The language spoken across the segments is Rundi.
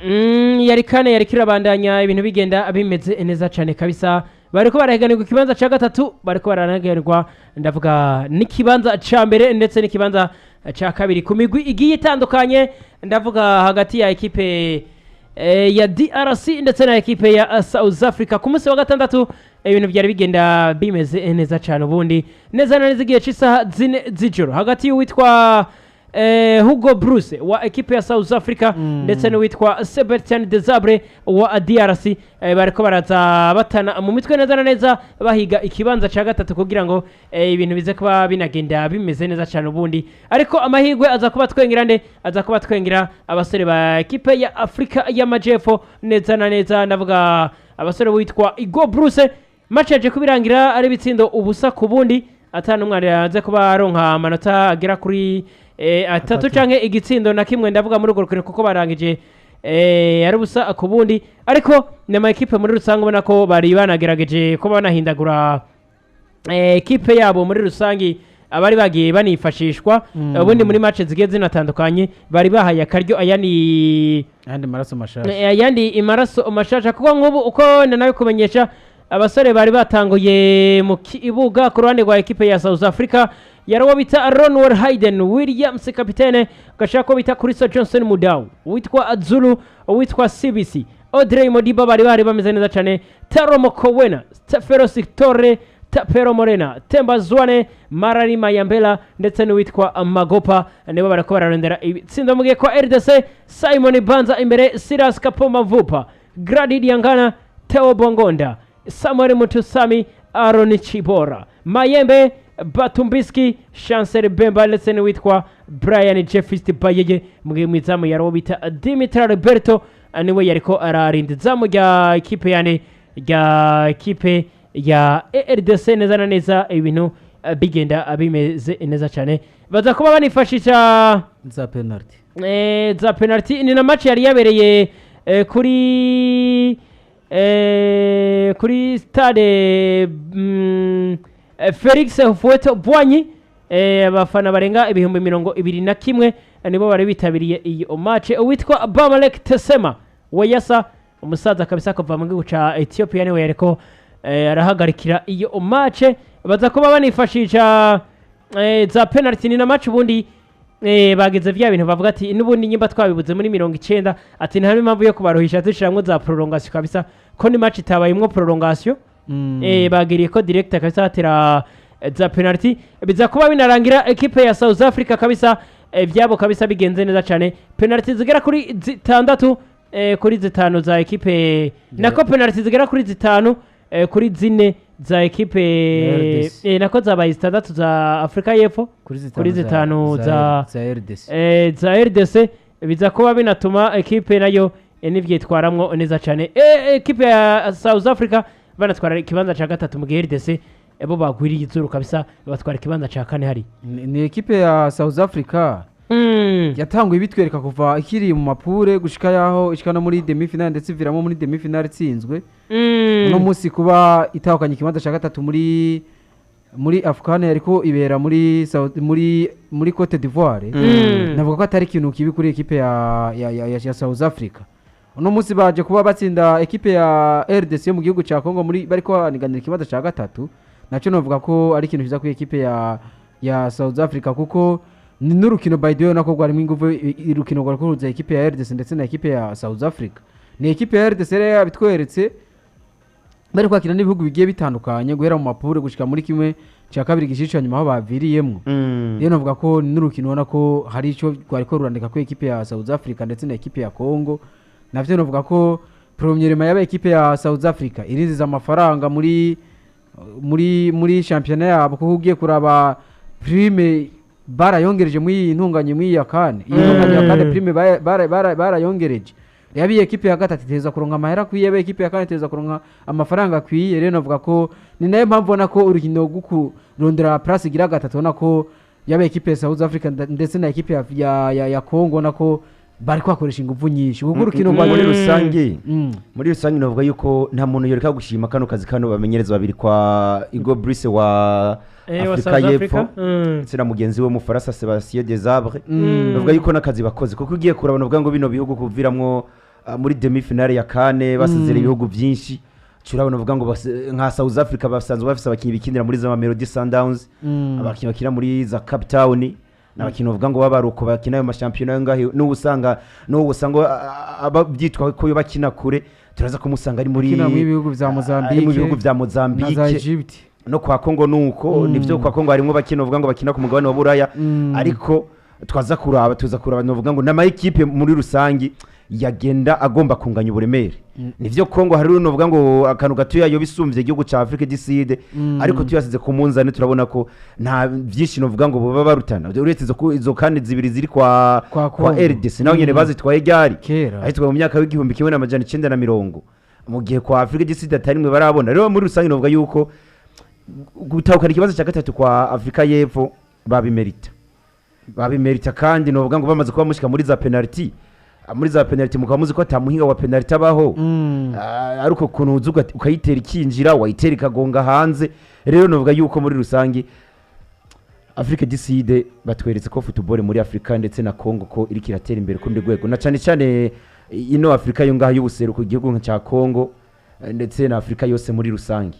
Yari kane yariko irabandanya ibintu bigenda bimeze neza cyane kabisa. Bariko barahiganirwa ikibanza ca gatatu, bariko baranahiganirwa, ndavuga, n'ikibanza ca mbere ndetse n'ikibanza ca kabiri ku migwi igiye itandukanye, ndavuga hagati ya ekipe ya DRC ndetse na ekipe ya South Africa. Ku munsi wa gatandatu ibintu byari bigenda bimeze neza cyane. Ubundi neza na neza igihe cy'isaha 4 z'ijoro, hagati y'uwitwa Hugo Broos wa ekipe ya South Africa ndetse n'uwitwa Sebastien Desabre wa DRC, bariko baraza batana mu mitwe neza na neza, bahiga ikibanza ca gatatu kugira ngo ibintu bize kuba binagenda bimeze neza cyane. Ubundi ariko amahirwe aza kuba twengera nde? Aza kuba twengera abasore ba ekipe ya Afrika y'Amajepfo neza na neza, ndavuga abasore witwa Hugo Broos. Match yaje kubirangira ari ibitsindo 0-0, atanu umwe yaze kuba aronka amanota agera kuri atatu Atatu. canke igitsindo na kimwe, ndavuga muri urwo rukino, kuko barangije ari 0-0. Ariko ni ama ekipe muri rusange ubona ko bari banagerageje kuba banahindagura ekipe yabo muri rusange, abari bagiye banifashishwa. Ubundi muri match zigiye zinatandukanye bari bahaye akaryo ayandi ayandi maraso mashasha. Ayandi imaraso mashasha, kuko nk'ubu uko ndanabikumenyesha, abasore bari batanguye mu kibuga ku ruhande rwa ekipe ya South Africa yari uwo bita Ronwell Hayden Williams, kapitene, gashaka ko bita Christo Johnson Mudau, uwitwa Zulu, uwitwa CBC Audrey Modiba, bari bari bameze neza cyane, Taro Mokowena, Stefero Sitore, Tapero Morena, Temba Zwane, Marari Mayambela ndetse n'uwitwa Magopa, nibo barako bararondera ibitsindo. Mu gihe kwa RDC, Simon Banza imbere, Silas Kapoma Vupa, Gradi Diangana, Theo Bongonda, Samuel Mutusami, Aaron Chibora, Mayembe Batumbiski, Chancel Bemba ndetse n'uwitwa Brian Jeffist Bayeye. Mu izamu yari uwo bita Dimitri Roberto, niwe yariko ararinda izamu rya ekipe yani rya ekipe ya RDC. Neza na neza ibintu bigenda bimeze neza cyane, baza kuba banifashisha za penalty. Za penalty. Ni na match yari yabereye kuri stade Felix Houphouët Boigny. Abafana barenga 21,000 nibo bari bitabiriye iyo match. Uwitwa Bamalek Tesema Weyasa, umusaza kabisa kuva mu gihugu ca Ethiopia, niwe yariko arahagarikira iyo match. Baza kuba banifashisha za penalty. Ni na match ubundi bageze vya bintu bavuga ati n'ubundi nyimba twabibuze muri 90, ati nta impamvu yo kubaruhisha dushiramwo za prolongation kabisa, ko ni match itabayemwo prolongation. Bagiriye ko direct kabisa, batera za penalty, biza kuba binarangira ekipe ya South Africa kabisa vyabo kabisa bigenze neza cyane. Penalty zigera kuri zitandatu kuri zitanu za ekipe, nako penalty zigera kuri zitanu kuri 4 za ekipe RDC. Nako zabaye zitandatu za Afrika y'Epfo kuri zitanu zitanu za RDC. Za RDC. Biza kuba binatuma ekipe nayo nivyitwaramwo neza cyane. Ekipe ya South Africa banatwara ikibanza ca gatatu, mu gihe RDC bo bagwiriye izuru kabisa, batwara ikibanza ca kane hari. Ni ekipe ya South Africa yatanguye bitwereka kuva ikiri mu ma poules gushika yaho ishika no muri demi finale, ndetse iviramo muri demi finale itsinzwe. Uno munsi kuba itahukanye ikibanza cya gatatu muri AFCON ariko ibera muri Cote d'Ivoire, navuga ko atari ikintu kibi kuri ekipe ya South Africa. Uno munsi baje kuba batsinda ekipe ya RDC yo mu gihugu cya Congo muri bariko baniganira ikibanza cya gatatu, nacyo navuga ko ari ikintu cyiza kuri ekipe ya South Africa, kuko ni n'urukino, by the way, nako rwarimo ingufu. Urukino rwari kuruza ekipe ya RDC ndetse na ekipe ya South Africa. Ni ekipe ya RDC rero yabitweretse bari kwakira n'ibihugu bigiye bitandukanye guhera mu ma poules gushika muri kimwe cya kabiri gishica nyuma aho baviriyemwo. Rero navuga ko n'urukino ubona ko hari icyo rwari ko rurandika ko ekipe ya South Africa ndetse na ekipe ya Congo, navyo navuga ko premièrement yaba ekipe ya South Africa irinziza amafaranga muri shampiyona yabo, kuko ugiye kuraba prime barayongereje muri iyi ntunganye, muri iyi ya kane, iyi ntunganye ya kane, prime barayongereje. Yaba iyi ekipe ya gatatu iteza kuronka amahera akwiye, yaba ekipe ya kane iteza kuronka amafaranga akwiye. Rero navuga ko ni nayo mpamvu ubona ko urukino rwo kurondera place igira gatatu, ubona ko yaba ekipe ya South Africa ndetse na ekipe ya Congo, ubona ko bari kwakoresha ingufu nyinshi, kuko urukino rwa Muri rusange, muri rusange navuga yuko nta muntu yoreka gushima kano kazi kano bamenyereza babiri kwa Hugo Broos wa Wa Afrika South y'Epfo Africa. ndetse na mugenzi we w'Umufaransa Sebastien Desabre. Navuga yuko n'akazi bakoze, kuko ugiye kuraba navuga ngo bino bihugu kuviramwo muri demi finale ya CAN basezera ibihugu byinshi. Turabona uvuga ngo nka South Africa basanzwe bafise abakinnyi bikinira muri za Mamelodi Sundowns, abakinnyi bakina muri za Cape Town, n'abakinnyi bavuga ngo babaruko bakina ayo mashampiyona yo ngaho, n'ubu usanga aba byitwa ko yo bakina kure, turaza kumusanga ari muri Bakina mu bihugu vya Mozambique, ari mu bihugu vya na za Mozambique Egypt. No kwa Kongo nuko nivyo, kwa Kongo harimo bakina uvuga ngo bakina ku mugabane wa Buraya, ariko twaza kuraba, tuza kuraba, novuga ngo n'ama ekipe muri rusangi yagenda agomba kunganya uburemere. Nivyo, Kongo hari novuga ngo akantu gatoya yo bisumbye igihugu ca Afrique du Sud, ariko tuyasize ku munzani turabona ko nta byinshi novuga ngo baba barutana, uretse izo kandi zibiri ziri kwa Kwa kwa Congo. RDC naho nyene bazitwaye ryari? Kera. Ahitwa mu myaka w'1990, mu gihe kwa Afrique du Sud atari mwe barabona. Rero muri rusange novuga yuko gutahukana ikibazo cya gatatu kwa Afrika y'Epfo babimerita, babimerita, kandi novuga ngo bamaze kuba mushika muri za penalty, muri za penalty mukaba muzi ko ata muhinga wa penalty abaho. Ariko ukuntu uza ukayitera ikinjira, wayitera ikagonga hanze. Rero novuga yuko muri rusange Afrique du Sud batweretse ko football muri Afrika ndetse na Congo ko iriko iratera imbere ku rundi rwego, na cyane cyane ino Afrika yo ngaho y'ubuseruko, igihugu nka cya Congo, ndetse na Afrika yose muri rusange.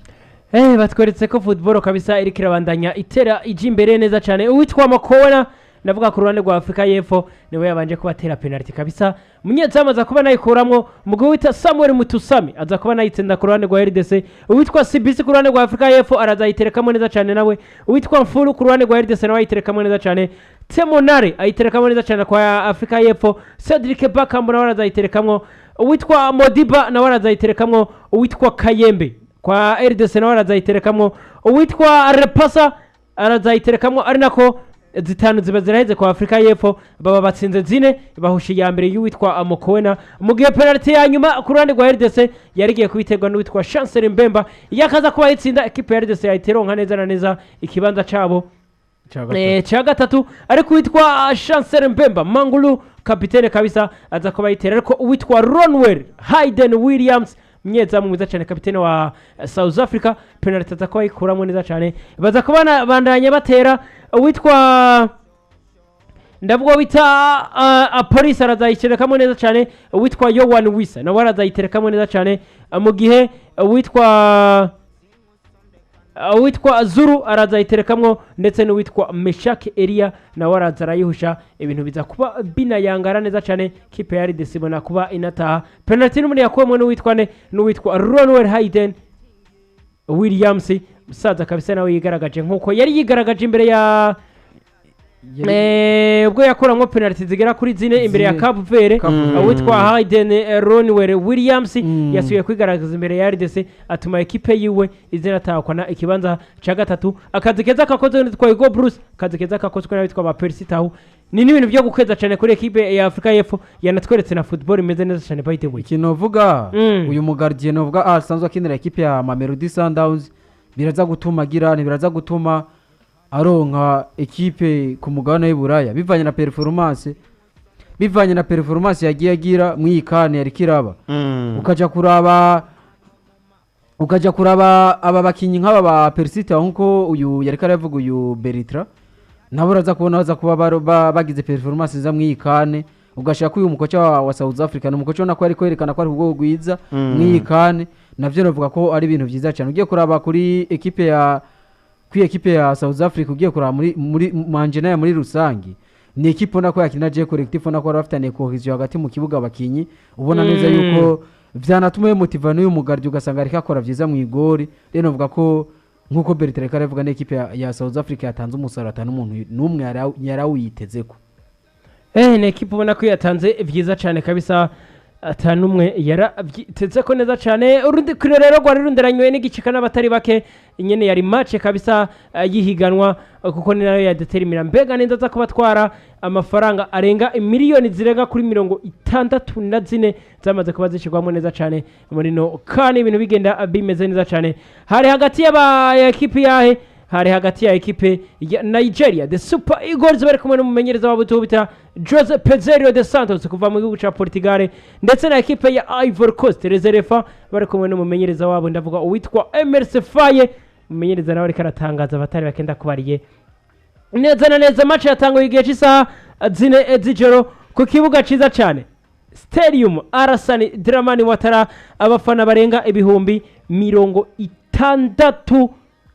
Batweretse ko football kabisa iriko irabandanya itera ija imbere neza cyane. Uwitwa Makona, ndavuga ku ruhande rwa Afurika y'Epfo, niwe yabanje kubatera penalty kabisa, umunyezamu aza kuba nayikuramwo. Umugabo wita Samuel Mutusami aza kuba nayitsinda ku ruhande rwa RDC. Uwitwa CBC ku ruhande rwa Afurika y'Epfo arazayiterekamo neza cyane nawe. Uwitwa Mfuru ku ruhande rwa RDC nawe ayiterekamo neza cyane. Temonare ayiterekamo neza cyane kwa Afurika y'Epfo. Cedric Bakambu nawe arazayiterekamwo. Uwitwa Modiba nawe arazayiterekamwo. Uwitwa Kayembe kwa RDC nawe arazayiterekamwo. Uwitwa Repasa arazayiterekamwo, ari nako zitanu ziba ziraheze kwa Afurika y'Epfo, baba batsinze zine, bahusha iya mbere y'uwitwa Mokoena. Mu gihe penalty ya nyuma ku ruhande rwa RDC yari igiye kubiterwa n'uwitwa Chancel Mbemba, iyo akaza kuba yitsinda, ekipe ya RDC yahita ironka neza na neza ikibanza cabo cya gatatu. Ariko uwitwa Chancel Mbemba Mangulu, kapitene kabisa, aza kuba yitera, ariko uwitwa Ronwen Hayden Williams, umunyezamu mwiza cyane, kapitene wa South Africa, penalty aza kuba yikuramo neza cyane. Baza kuba bandanya batera. Uwitwa, ndavuga wita Apolisi arazayiterekamo neza cyane. Uwitwa Yowan Wisa nawe arazayiterekamo neza cyane. Mu gihe uwitwa Zuru arazayiterekamwo, ndetse n'uwitwa Meshak Elia nawe araza arayihusha. Ibintu biza kuba binayangara neza cyane, kipe ya RDC ibona kuba inataha. Penalty n'ubundi yakuwemwo n'uwitwa ne n'uwitwa Ronwen Hayden Williams, musaza kabisa, nawe yigaragaje nk'uko yari yigaragaje imbere ya ubwo yakuramwo penalty zigera kuri zine imbere ya Zine. Cape Verde. Cape Verde. Uwitwa Hayden Ronwen Williams yasubiye kwigaragaza imbere ya RDC, atuma ekipe yiwe izina atahukana ikibanza cya gatatu. Akazi keza kakozwe n'uwitwa Hugo Bruce, akazi keza kakozwe n'abitwa ba Percy Tau, ni n'ibintu byo gukweza cyane kuri ekipe ya Afurika y'Epfo, yanatweretse na football imeze neza cyane, by the way. Ikintu uvuga, uyu mugardien uvuga asanzwe akinira ekipe ya Mamelodi Sundowns, biraza gutuma agira, biraza gutuma aronka ekipe ku mugabane w'i Buraya, bivanye na performance yagiye agira mu iyi CAN yari kiraba. Ukaja kuraba aba bakinyi nk'aba ba Percy Tau, nkuko uyu yariko aravuga, uyu Bertrand, nabo uraza kubona baza kuba bagize performance nziza mu iyi CAN. Ugashaka ko uyu mukoca wa South Africa ni umukoca ubona ko ari kwerekana ko ari ku rwego rwiza mu iyi CAN, navyo navuga ko ari ibintu vyiza cyane. Ugiye kuraba kuri ekipe ya South Africa, ugiye kuraba muri Manjenaya muri rusange, ni ekipe ubona ko yakina jeu collectif, ubona ko bari bafitaniye cohésion hagati mu kibuga, abakinyi ubona neza yuko vyanatuma motiva n'uyu mugardi, ugasanga ariko akora vyiza mu igori. Rero navuga ko nk'uko Bertrand ariko aravuga, n'ekipe ya South Africa yatanze umusaruro atanu umuntu n'umwe yarawitezeko. Ni ekipe ubona ko yatanze vyiza cyane kabisa, atanumwe yarabyiteze ko neza cyane. Urundi kino rero rwari runderanywe n'igicika n'abatari bake nyene, yari match kabisa yihiganwa, kuko ni nayo yadetermina mbega neza aza kubatwara amafaranga arenga miliyoni zirenga kuri 64 zamaze kuba zishyirwamo neza cyane muri no kandi ibintu bigenda bimeze neza cyane. Hari hagati y'aba ekipi yahe? Hari hagati ya ekipe ya Nigeria, the Super Eagles, bari kumwe n'umumenyereza wabo bita Jose Peseiro de Santos kuva mu gihugu ca Portugal, ndetse na ekipe ya Ivory Coast, Les Elephants, bari kumwe n'umumenyereza wabo, ndavuga uwitwa Emerse Faye. Umumenyereza nawe ariko aratangaza abatari bakenda kubariye neza na neza. Match yatanguye igihe cy'isaha 4 z'ijoro ku kibuga ciza cyane. Stadium Alassane Dramane Ouattara. Abafana barenga 60,000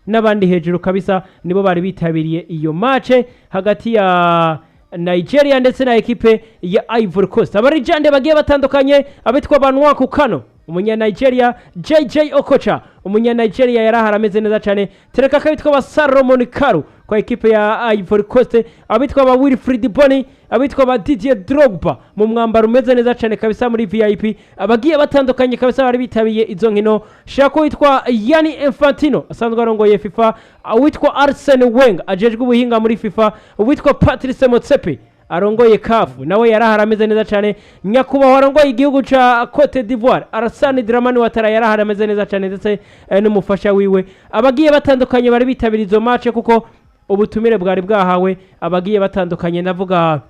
n'abandi hejuru kabisa nibo bari bitabiriye iyo match hagati ya Nigeria ndetse na ekipe ya Ivory Coast. Abarijande bagiye batandukanye, abitwa Banwaku Kano umunya Nigeria, JJ Okocha umunya Nigeria yari ahari ameze neza cyane, tereka ko abitwa ba Salomon Kalu kwa ekipe ya Ivory Coast, abitwa ba Wilfried Bony, abitwa ba Didier Drogba mu mwambaro umeze neza cyane kabisa muri VIP, abagiye batandukanye kabisa bari bitabiye izo nkino. Shaka witwa Gianni Infantino asanzwe arongoye FIFA, uwitwa Arsene Wenger ajejwe ubuhinga muri FIFA, uwitwa Patrice Motsepe arongoye CAF nawe yarahari ameze neza cyane, nyakubahwa arongoye igihugu ca Cote d'Ivoire Alassane Dramane Ouattara yarahari ameze neza cyane, ndetse n'umufasha wiwe. Abagiye batandukanye bari bitabiriye izo match kuko ubutumire bwari bwahawe abagiye batandukanye, ndavuga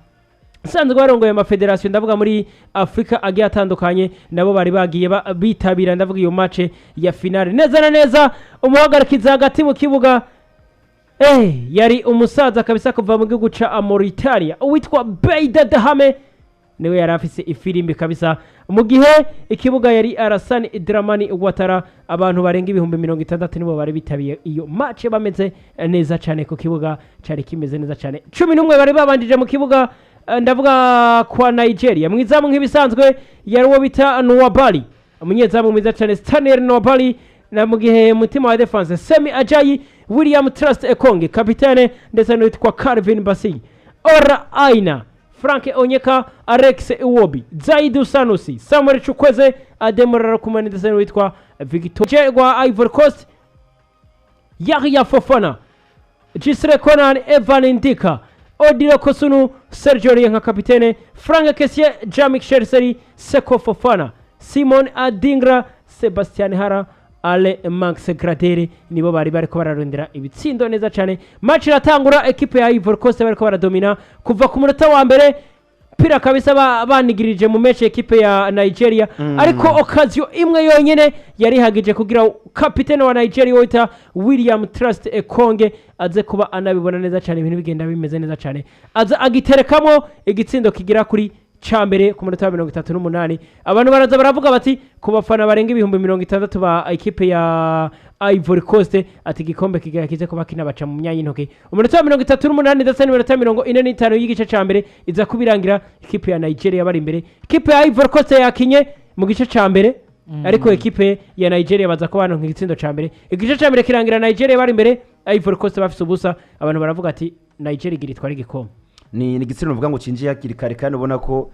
sanzwe barongoye amafederasiyo, ndavuga muri Afurika agiye atandukanye, nabo bari bagiye bitabira, ndavuga iyo match ya finale neza na neza. Umuhagarikiza hagati mu kibuga yari umusaza kabisa kuva mu gihugu ca Mauritania, uwitwa Beida Dahame niwe yari afise ifirimbi kabisa, mu gihe ikibuga yari Alassane Dramane Ouattara. Abantu barenga 60,000 nibo bari bitabiye iyo match bameze neza cyane ku kibuga cari kimeze neza cyane. 11 bari babanjije mu kibuga, ndavuga kwa Nigeria. Mu izamu nk'ibisanzwe yari uwo bita Nwabali, umunyezamu mwiza cyane Stanley Nwabali, na mu gihe mutima wa defense Semi Ajayi, William Trust Ekonge kapitene, ndetse n'uwitwa Calvin Bassey, Ora Aina, Frank Onyeka, Alex Iwobi, Zaidu Sanusi, Samuel Chukwueze, Ademola Lookman ndetse n'uwitwa Victor rwa Ivory Coast, Yahya Fofana, Gisre Konan, Evan Ndika, Odilo Kosunu, Sergio Aurier nka kapitene, Frank Kessie, Jean-Michel Seri, Seko Fofana, Simon Adingra, Sebastian Haller, Ale Max Gradel nibo bari bariko bararondera ibitsindo neza cyane. Match iratangura, ekipe ya Ivory Coast bariko baradomina kuva ku munota wa mbere pira kabisa, banigirije mu match ekipe ya Nigeria, ariko occasion imwe yonyene yari ihagije kugira kapitene wa Nigeria wita William Trust Ekonge aze kuba anabibona neza cyane, ibintu bigenda bimeze neza cyane, aza agiterekamo igitsindo kigira kuri ca mbere ku munota wa 38. Abantu baraza baravuga bati ku bafana barenga 60,000 ba ekipe ya Ivory Coast, ati igikombe kigira kize kuba kinabaca mu myanya y'intoki. Umunota wa 38 ndetse n'iminota 45 y'igice ca mbere iza kubirangira ekipe ya Nigeria bari imbere. Ekipe ya Ivory Coast yakinye mu gice ca mbere, ariko ekipe ya Nigeria baza kuba baronka igitsindo ca mbere. Igice ca mbere kirangira Nigeria bari imbere, Ivory Coast bafise ubusa. Abantu baravuga ati Nigeria igira itwara igikombe. Ni igitsina uvuga ngo cinjiye hakiri kare, kandi ubona ko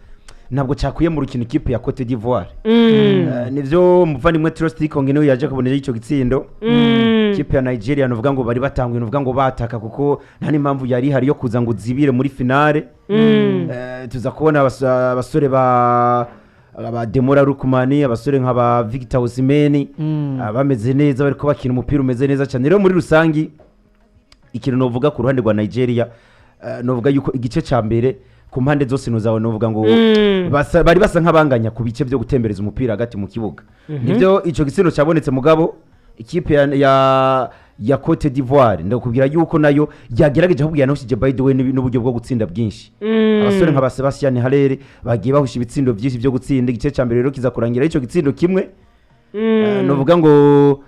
ntabwo cyakuye mu rukino ikipe ya Cote d'Ivoire. Nivyo muvandimwe Trust Konge niwe yaje kubonera ico gitsindo. Ikipe ya Nigeria nuvuga ngo bari batanguye, nuvuga ngo bataka, kuko nta n'impamvu yari ihari yo kuza ngo uzibire muri finale. Tuza kubona abasore ba Demola Lookman, abasore nka ba Victor Osimhen bameze neza, bariko bakina umupira umeze neza cyane. Rero muri rusangi ikintu novuga ku ruhande rwa Nigeria, novuga yuko igice ca mbere ku mpande zose nuzabona novuga ngo bari basa nk'abanganya ku bice byo gutembereza umupira hagati mu kibuga. Nivyo ico gitsindo cyabonetse, mugabo ikipe ya Cote d'Ivoire ndakubwira yuko nayo yagerageje, ahubwo yanahushije by the way n'uburyo bwo gutsinda bwinshi. Abasore nka ba Sebastian Haller bagiye bahusha ibitsindo byinshi byo gutsinda. Igice cya mbere rero kiza kurangira ico gitsindo kimwe. Novuga ngo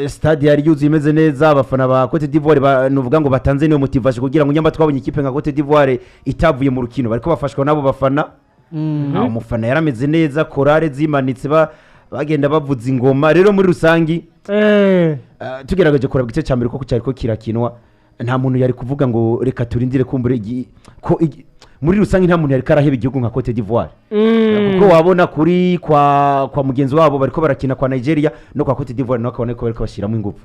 stade yari yuzuye imeze neza, abafana ba Cote d'Ivoire novuga ngo batanze niyo motivation kugira ngo nyamba twabonye ikipe nka Cote d'Ivoire itavuye mu rukino, bariko bafashwa n'abo bafana. Umufana yarameze neza, korale zimanitse, bagenda bavuza ingoma. Rero muri rusangi tugerageje kuraba igice cya mbere ko cyari ko kirakinwa, nta muntu yari kuvuga ngo reka turindire kumbure ko muri rusange nta muntu yari karaheba igihugu nka Cote d'Ivoire, kuko wabona kuri kwa mugenzi wabo bariko barakina kwa Nigeria no kwa Cote d'Ivoire, nako akabona ko bariko bashyiramo ingufu.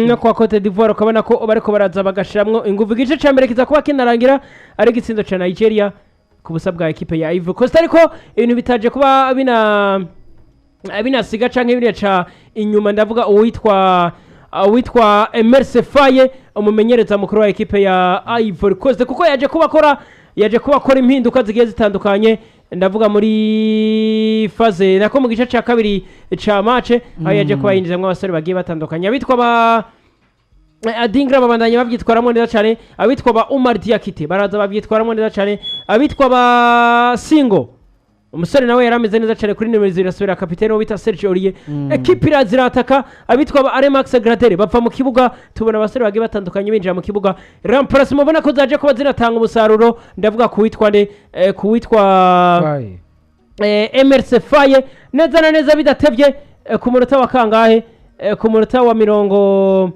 No kwa Cote d'Ivoire ukabona ko bariko baraza bagashiramwo ingufu. Igice ca mbere kiza kuba kinarangira ari igitsindo ca Nigeria ku busa bwa ekipe ya Ivory Coast, ariko ibintu bitaje kuba binasiga canke binaca inyuma, ndavuga uwitwa Emerse Faye, umumenyereza mukuru wa ekipe ya Ivory Coast, kuko yaje kuba akora impinduka zigiye zitandukanye, ndavuga muri phase nako mu gice ca kabiri ca match, aho yaje kuba yinjizamwo abasore bagiye batandukanye. Abitwa ba Adingra babandanya babyitwaramo neza cyane, abitwa ba Umar Diakite baraza babyitwaramo neza cyane, abitwa ba Singo. Umusore nawe yari ameze neza cyane kuri nimero 2, asubira kapitene wo bita Serge Aurier. Ekipe iraza irataka, abitwa ba Alemax Gradel bapfa mu kibuga, tubona abasore bagiye batandukanye binjira mu kibuga. Remplacement mubona ko zaje kuba zinatanga umusaruro, ndavuga kuwitwa nde, kuwitwa Faye. Emerse Faye. Neza na neza bidatevye, ku munota wa kangahe, ku munota wa mirongo,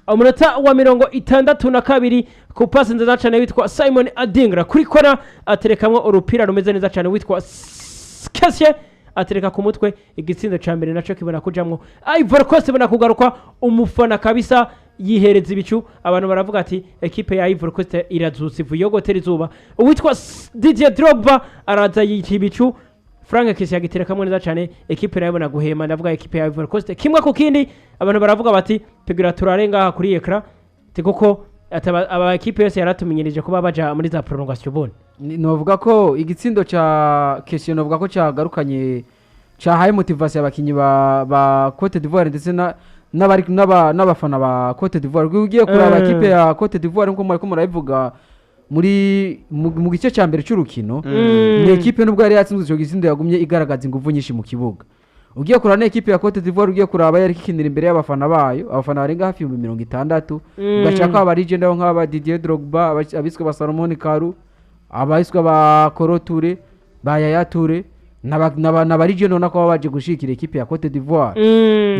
umunota wa 62, ku pasi nziza cyane witwa Simon Adingra kuri kona aterekamwo urupira rumeze neza cyane, witwa Kessie atereka ku mutwe, igitsindo ca mbere naco kibona kujamwo. Ivory Coast ibona kugaruka, umufana kabisa yihereza ibicu, abantu baravuga ati ekipe ya Ivory Coast irazutse ivuye yogotera izuba. Uwitwa Didier Drogba araza yica ibicu, Frank Kessie yagiterekamwo neza cyane, ekipe irabona guhema, ndavuga ekipe ya Ivory Coast. 1-1, abantu baravuga bati tugira turare ngaha kuri écran, ti kuko aba ekipe yose yaratumenyereje kuba baja muri za prolongation bone. Novuga ko igitsindo ca Kessie, novuga ko cagarukanye, cahaye motivation abakinyi ba Cote d'Ivoire ndetse na n'abari n'abafana ba Cote d'Ivoire. Kuko ugiye kuraba ekipe ya Cote d'Ivoire, nkuko mwariko murabivuga muri mu gice ca mbere c'urukino, ni ekipe nubwo yari yatsinzwe ico gitsindo yagumye igaragaza inguvu nyinshi mu kibuga. Ugiye kuraba n'ekipe ya Cote d'Ivoire, ugiye kuraba yari ikinira imbere y'abafana bayo, abafana barenga hafi 60,000, ugashaka aba legend aho nk'aba Didier Drogba, abiswe ba Salomon Kalou, abiswe ba Kolo Touré, ba Yaya Touré, n'aba legend ubona ko baba baje gushigikira ekipe ya Cote d'Ivoire.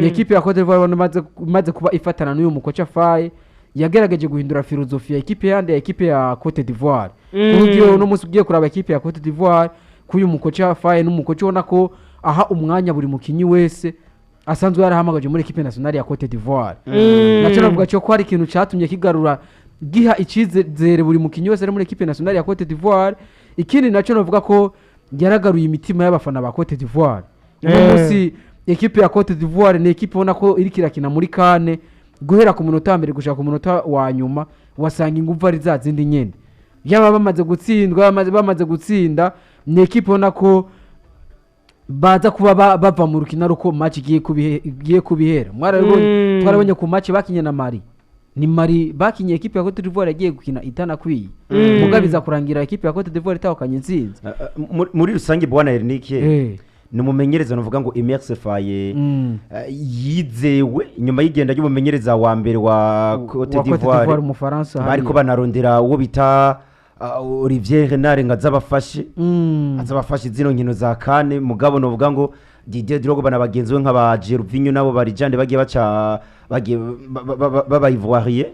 Ni ekipe ya Cote d'Ivoire ubona imaze kuba ifatana n'uyu mukoca Faye, yagerageje guhindura filozofi ya ekipe yandi ya ekipe ya Cote d'Ivoire. Kuri uno munsi ugiye kuraba ekipe ya Cote d'Ivoire k'uyu mukoca Faye, n'umukoca ubona ko aha umwanya buri mukinyi wese asanzwe yarahamagaje muri ekipe nationale ya Cote d'Ivoire. Nacyo navuga cyo ko hari ikintu cyatumye kigarura, giha icyizere buri mukinyi wese ari muri ekipe nationale ya Cote d'Ivoire. Ikindi nacyo navuga ko yaragaruye imitima y'abafana ba Cote d'Ivoire. Uno munsi ekipe ya Cote d'Ivoire ni ekipe ubona ko iriko irakina muri CAN, guhera ku munota wa mbere gushaka ku munota wa nyuma wasanga ingufu ari za zindi nyene, yaba bamaze gutsindwa, bamaze gutsinda. Ni ekipe ubona ko baza kuba bava mu rukino ari uko match igiye kubihera. Mwarabibonye, twarabonye ku match bakinye na Mali, ni Mali bakinye, ekipe ya Cote d'Ivoire yagiye gukina itanakwiye, muga biza kurangira ekipe ya Cote d'Ivoire itahukanye intsinzi. Muri rusange, bwana Ernike, ni umumenyereza nuvuga ngo Emerse Faye yizewe inyuma y'igenda ry'umumenyereza wa mbere wa Cote wa Cote d'Ivoire. d'Ivoire, umufaransa Bariko hariya. banarondera uwo bita Olivier Renard ngo azabafashe azabafashe zino nkino za CAN. Mugabo novuga ngo Didier Drogba na bagenzi we nk'aba Gervinho nabo barijande bagiye baca bagiye baba Ivoirien,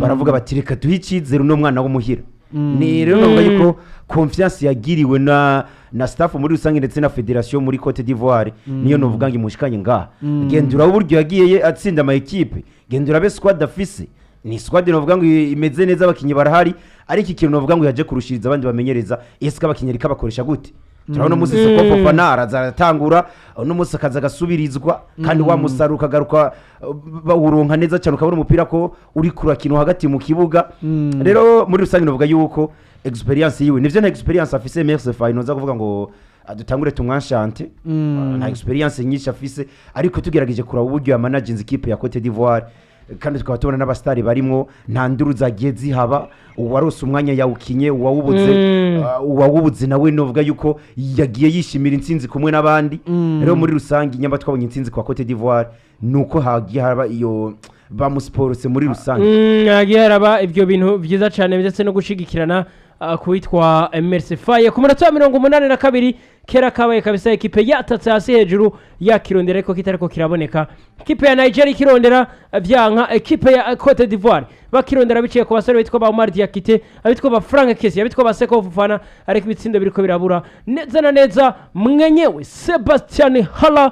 baravuga bati reka duhe icyizere uno mwana w'umuhira. Ni rero navuga yuko confiance yagiriwe na staff muri rusange ndetse na federation muri Cote d'Ivoire niyo novuga ngo imushikanye ngaha. Gendura uburyo yagiye atsinda ama ekipe, gendura be squad afise, ni squad novuga ngo imeze neza, abakinyi barahari. Ariko ikintu novuga ngo yaje kurushiriza abandi bamenyereza, ese abakinyi ariko abakoresha gute? Turabona umunsi Seko Fofana araza aratangura, uno munsi akaza agasubirizwa, kandi wa musaruro ukagaruka, bawuronka neza cyane, ukabona umupira ko uri kurakina hagati mu kibuga. Rero muri rusange novuga yuko experience yiwe nivyo, nta experience afise Emerse Faye, noza kuvuga ngo dutangure tumwanshante. Nta experience nyinshi afise, ariko tugerageje kuraba uburyo yamanaginze ikipe ya Cote d'Ivoire, kandi tukaba tubona n'abasitari barimwo, nta nduru zagiye zihaba, uwarose umwanya yawukinye, uwawubuze uwawubuze nawe novuga yuko yagiye yishimira intsinzi kumwe n'abandi. Rero muri rusange, nyamba twabonye intsinzi kwa Cote d'Ivoire, nuko hagiye haraba iyo bamusiporose muri rusange. Hagiye haraba ibyo bintu byiza cyane ndetse no gushigikirana kuwitwa Emerse Faye. Ku munota wa 82, kera kabaye kabisa, ekipe yatatse hasi hejuru yakirondera ariko kitariko kiraboneka. Ekipe ya Nigeria ikirondera vyanka, ekipe ya Cote d'Ivoire bakirondera biciye ku basore bitwa ba Omar Diakite, abitwa ba Frank Kessie, abitwa ba Seko Fofana, ariko ibitsindo biriko birabura. Neza na neza mwenyewe Sebastian Haller,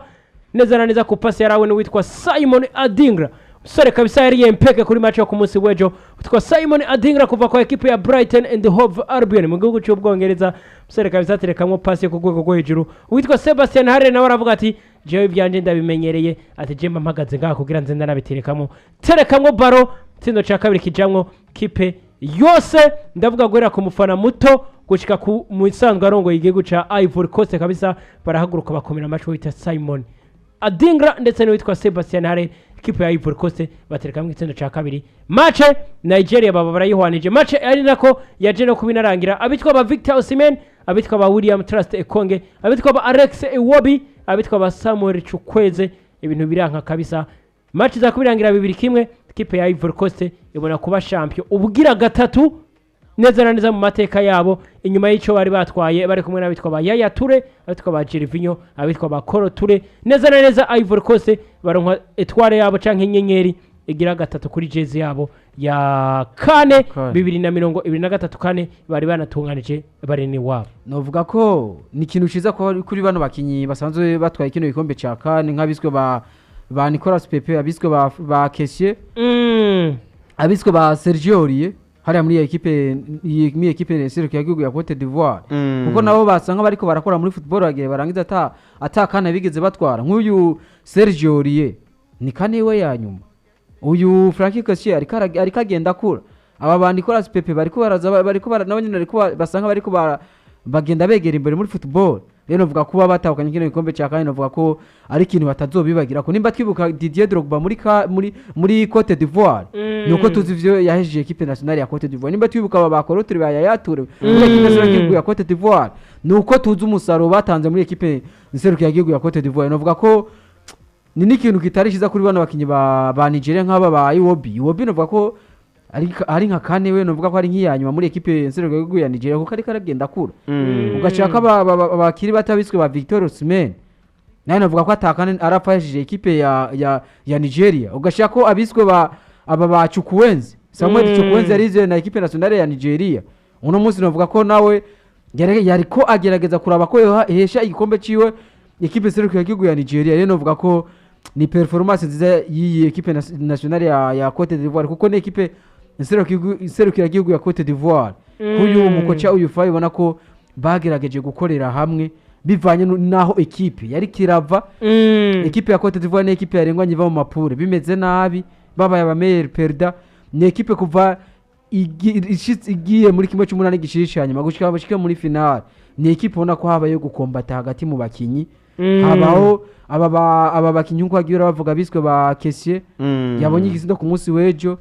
neza na neza ku pasi yarawe n'uwitwa Simon Adingra, umusore kabisa yari yempeke kuri match yo ku munsi w'ejo, witwa Simon Adingra kuva kwa ekipe ya Brighton and Hove Albion mu gihugu cy'Ubwongereza. Umusore kabisa aterekamwo pasi yo ku rwego rwo hejuru. Uwitwa Sebastian Haller nawe aravuga ati jewe ibyanje ndabimenyereye, ati je mpagaze ngaha kugira nze ndanabiterekamwo, terekamwo baro, itsindo cya kabiri kijamwo. Kipe yose, ndavuga guhera ku mufana muto gushika ku musanzwe arongoye igihugu ca Ivory Coast kabisa, barahaguruka bakomera amaco wita Simon Adingra ndetse n'uwitwa Sebastian Haller. Ikipe ya Ivory Coast baterekamwo igitsindo ca kabiri. Match Nigeria baba barayihwanije, match ari nako yaje no kubinarangira. Abitwa ba Victor Osimhen, abitwa ba William Trust Ekonge, abitwa ba Alex Iwobi, abitwa ba Samuel Chukwueze, ibintu biranka kabisa. Match za kubirangira 2-1, ikipe ya Ivory Coast ibona kuba champion ubugira gatatu neza na neza mu mateka yabo, inyuma y'ico bari batwaye bari kumwe n'abitwa ba Yaya Toure, abitwa ba Gervinho, abitwa ba Kolo Toure. Neza na neza Ivory Coast baronka étoile yabo canke inyenyeri igira gatatu kuri jezi yabo ya kane. Kane. 2023, kane bari banatunganije bari ni wabo. Novuga ko ni ikintu ciza kuri bano bakinyi basanzwe batwaye kino gikombe ca kane, nk'abiswe ba Nicolas Pepe, abiswe ba Kessie, abiswe ba Sergio Aurier hariya muri ekipe, muri ekipe serukiragihugu ya Cote d'Ivoire, kuko nabo basanga bariko barakora muri football bagiye barangiza ata kana bigeze batwara. Nk'uyu Sergio Aurier ni kane we ya nyuma, uyu Frankie Kessie ariko agenda akura, aba ba Nicolas Pepe bariko baraza, bariko nabo nyene bariko basanga bariko bagenda begera imbere muri football. Rero novuga kuba batahukanye kino gikombe cya kane, novuga ko ari ikintu batazobibagira, ko nimba twibuka Didier Drogba muri Cote d'Ivoire, nuko tuzi ivyo yahejeje équipe nationale ya Cote d'Ivoire. Nimba twibuka aba ba Kolo Touré, ba Yaya Touré muri équipe nationale y'igihugu ya Cote d'Ivoire, nuko tuzi umusaruro batanze muri équipe nserukiragihugu ya Cote d'Ivoire. Novuga ko ni n'ikintu kitari cyiza kuri bano bakinyi ba Nigeria nk'aba ba Iwobi. Iwobi novuga ko ari nka kane we, novuga ko ari nk'iya nyuma muri équipe nserukiragihugu ya Nigeria, kuko ariko aragenda akura. Ugashaka abakiri bato biswe ba Victor Osimhen, nawe navuga ko atakane arapfa yashije ekipe ya Nigeria. Ugashaka ko abiswe ba aba ba Chukwueze, Samuel Chukwueze yarize na équipe nationale ya Nigeria, uno munsi navuga ko nawe yariko agerageza kuraba ko yohesha igikombe ciwe équipe serukiragihugu ya Nigeria. Rero navuga ko ni performance nziza y'iyi équipe nationale ya Cote d'Ivoire, kuko ni équipe serukiragihugu ya Cote d'Ivoire. Kuyu mukoca uyu Faye, ubona ko bagerageje gukorera hamwe bivanye n'aho ekipe yari kirava. Ekipe ya Cote d'Ivoire ni ekipe yarengwanye iva mu ma poules bimeze nabi, babaye aba meilleurs perdants. Ni ekipe kuva igiye muri 1/8 gishirisha nyuma gushika bashike muri finale, ni ekipe ubona ko habayo gukombata hagati mu bakinyi. Habaho aba bakinyi nkuko bagiye bavuga, biswe ba Kessie yabonye igisindo ku munsi w'ejo,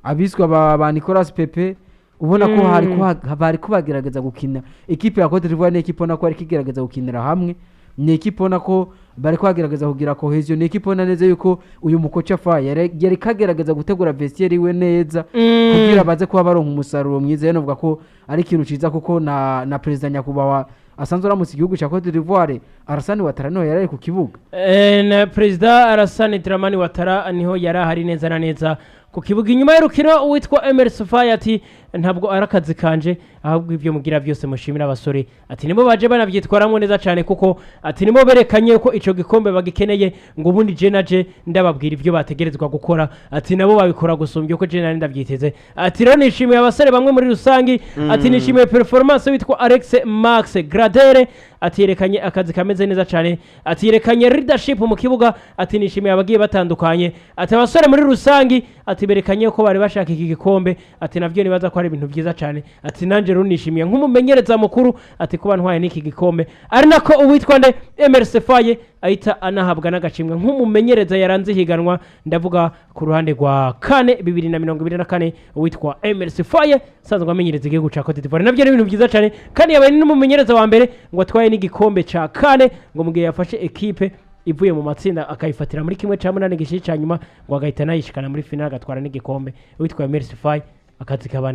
abiswe ba Nicolas Pepe, ubona ko hari ko bari ko bagerageza gukina. Ekipe ya Cote d'Ivoire ni ekipe ubona ko ari igerageza gukinira hamwe, ni ekipe ubona ko bari kugerageza kugira cohésion, ni ekipe ubona neza yuko uyu mukoca Faye yari kagerageza gutegura vestiaire iwe neza kugira baze kuba baronka umusaruro mwiza. Rero novuga ko ari ikintu ciza, kuko na perezida nyakubahwa asanzwe aramutse igihugu cya Cote d'Ivoire, Alassane Ouattara, niho yari ari ku kibuga. Na perezida Alassane Dramani Ouattara niho yari ahari neza na neza ku kibuga. Inyuma y'urukino uwitwa Emerson Faye ati: "Ntabwo ari akazi kanje, ahubwo ibyo mugira byose mushimira abasore." Ati: "Nibo baje banabyitwaramo neza cyane," kuko ati: "Nibo berekanye ko ico gikombe bagikeneye." Ngo ubundi je naje ndababwira ibyo bategerezwa gukora, ati: "Nabo babikora gusumbya uko je nari ndabyiteze." Ati: "Rero nishimiye abasore bamwe muri rusangi." Ati: "Nishimiye performance witwa Alex Max Gradere." Ati: "Yerekanye akazi kameze neza cyane." Ati: "Yerekanye leadership mu kibuga." Ati: "Nishimiye abagiye batandukanye." Ati: "Abasore muri rusangi," ati, "berekanye ko bari bashaka iki gikombe." Ati: "Navyo nibaza ko ari ibintu byiza cyane." Ati: "Nanje rero nishimiye nk'umumenyereza mukuru," ati, "kuba ntwaye n'iki gikombe." Ari nako uwitwa nde, Emerse Faye, ahita anahabwa n'agashimwe nk'umumenyereza yaranze ihiganwa, ndavuga ku ruhande rwa kane 2024. Uwitwa Emerse Faye asanzwe amenyereza igihugu ca Cote d'Ivoire, navyo ni ibintu byiza cyane, kandi yabaye n'umumenyereza wa mbere ngo atwaye n'igikombe ca kane, ngo mu gihe yafashe ekipe ivuye mu matsinda akayifatira muri 1/8 gishiye ca nyuma, ngo agahita anayishikana muri finale agatwara n'igikombe. Uwitwa Emerse Faye akazi kabanda.